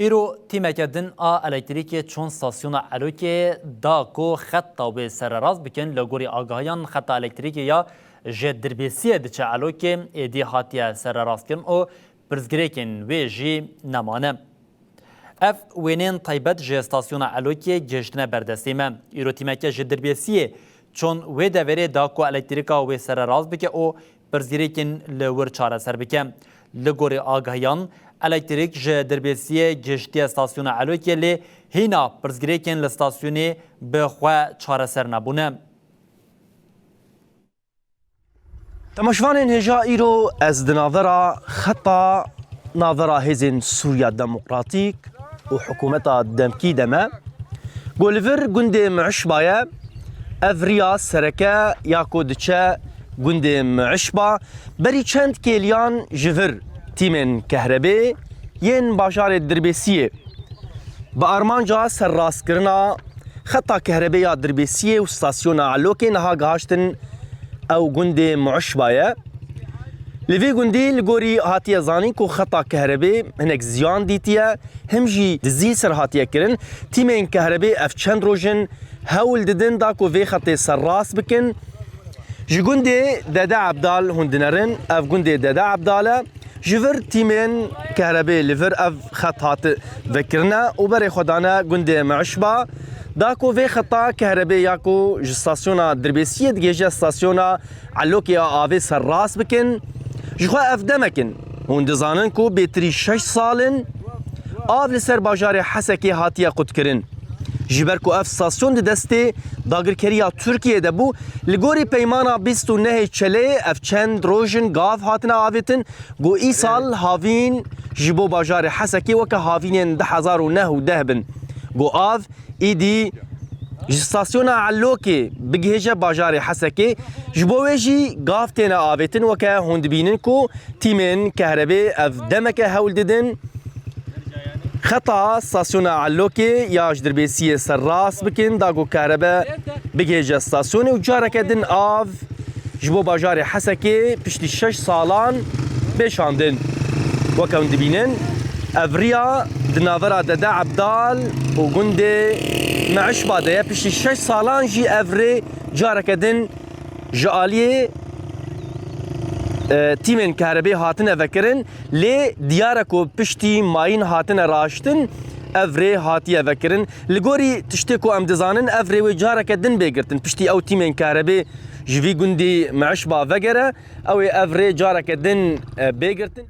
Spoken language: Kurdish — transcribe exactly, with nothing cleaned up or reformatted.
Îro tîmeke din a elektrîkê çûn stasyona Elokê da ku xeta wê sererast bikin. Li gorî agahiyan, xeta elektrîkê ya ji Dirbêsiyê diçe Elokê êdî hatiye sererastkirin û pirsgirêkên wê jî nemane. Ev wêneyên taybet ji stasyona Elokê gihiştine ber destê me. Îro tîmeke ji Dirbêsiyê çûn wê deverê da ku elektrîka wê sererast bike û pirsgirêkên li wir çareser bike. Li gorî agahiyan, elektrîk ji Dirbêsiyê gihiştiye stasyona Elokê, lê hîna pirsgirêkên li stasyonê bi xwe çareser nebûne. Temaşevanên hêja, îro ez di navbera xeta navbera Hêzên Sûriya Demokratîk û Hikûmeta Demkî de me. Ku li vir gundê Miişba ye, ev riya sereke ya ku diçe gundê Miişba, berî çend kêliyan ji vir tîmên kehrebê yên bajarê Dirbêsiyê bi armanca serrastkirina xeta kehrebê ya Dirbêsiyê û stasyona Elokê niha gihaştin ew gundê Miişba ye. Li vê gundî li gorî hatiye zanîn ku xeta kehrebê hinek ziyan dîtiye, him jî dizî ser hatiye kirin. Tîmên kehrebê ev çend roj in hewl didin da ku vê xetê serrast bikin. Ji gundê Dede Ebdal hûn dinerin, ev gundê Dede Ebdal e. Ji vir tîmên kehrebê li vir ev xet hati vekirine û berê xwe dane gundê Miişba, da ku vê xeta kehrebê ya ku ji stasyona Dirbêsiyê digihêje stasyona Elokê ya avê serrast bikin. Ji xwe ev demek in. Hûn dizanin ku bêtirî şeş sal in av li ser bajarê Hesekê hatiye qutkirin. Ji ber ku ev stasyon di destê dagirkeriya Tirkiyê de bû, li gorî peymana bîst û nehê Çeleyê ev çend roj in gav hatine avêtin, ku îsal havîn ji bo bajarê Hesekê weke havînên du hezar û neh û deh bin. Ku av îdî ji stasyona Elokê bigihêje bajarê Hesekê, ji bo wê jî gav têne avêtin, weke hûn dibînin ku tîmên kehrebê ev demeke hewl didin xeta stasyona Elokê ya ji Dirbêsiyê serrast bikin, da ku kehrebe bigihêje stasyonê û careke din av ji bo bajarê Hesekê piştî şeş salan bê şandin. Weke hûn dibînin, ev riya di navbera Dede Ebdal û gundê Miişba de ye. Piştî şeş salan jî ev rê careke din ji aliyê, e, tîmên kehrebê hatine vekirin, lê diyar e ku piştî mayîn hatine raştin, ev rê hatiye vekirin. Li gorî tiştê ku em dizanin, ev rê wê careke din bê girtin. Piştî ew tîmên kehrebê ji vî gundî Miişba vegere, ew ê ev rê careke din, e, bê girtin.